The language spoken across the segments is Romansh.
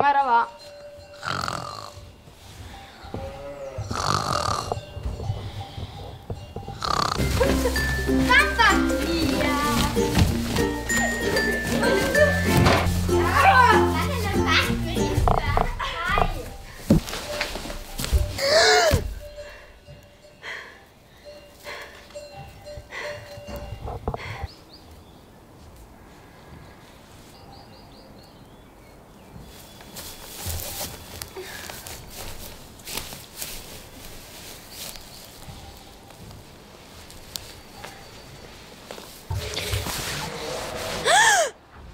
Merhaba.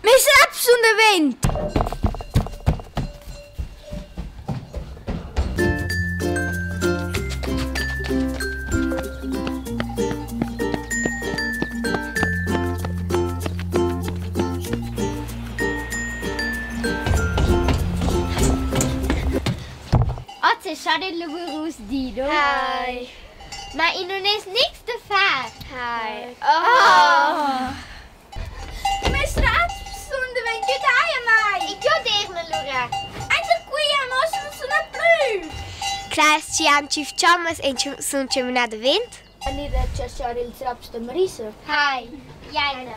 Mes raps sun davent! Oz es schon il lungurus di, no? Hai. Ma i nun es nichts da far. Hai. Oh. Mes raps sun davent, güdai a mai! E gioderna lura. Anche qui a nos non suna plü! Creis chi han tschüf chammas e sun chaminà davent? An ir a tscherchar ils raps da Marisa. Hai. Jaina.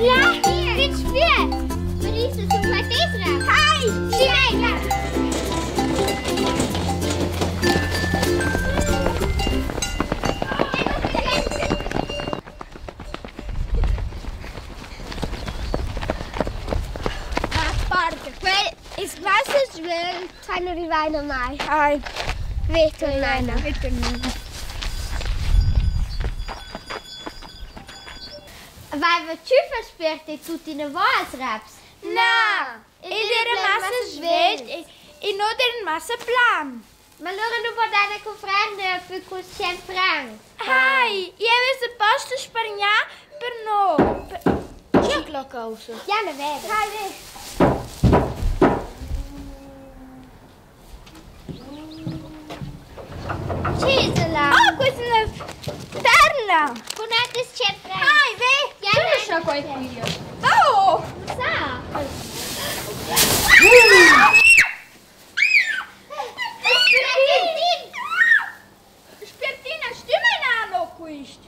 Ja, dit spiert. Marisa, sun quai teis raps? Hai! Jaina. Quel es massa svelt, fai nu rivaina mai. Hai. Ve turnaina. Ve turnaina. Vaiva tschüffa spert e tuttina vo als raps? Na! Ed era massa svelt e, e no eran massa plan. Ma lura nu podaina cumprar neir plü culs tschient francs. Hai! Eu avess aposta spargnà per no. Per... Chi clocca ussa? Jana veva. Hai, ve. Gisela. Oh, questa è una terna! Cun auters tschient francs. Hai, ve! Jana. Chi lascia quai qui? Oh! Sa. Spiertina, stüma inano quist!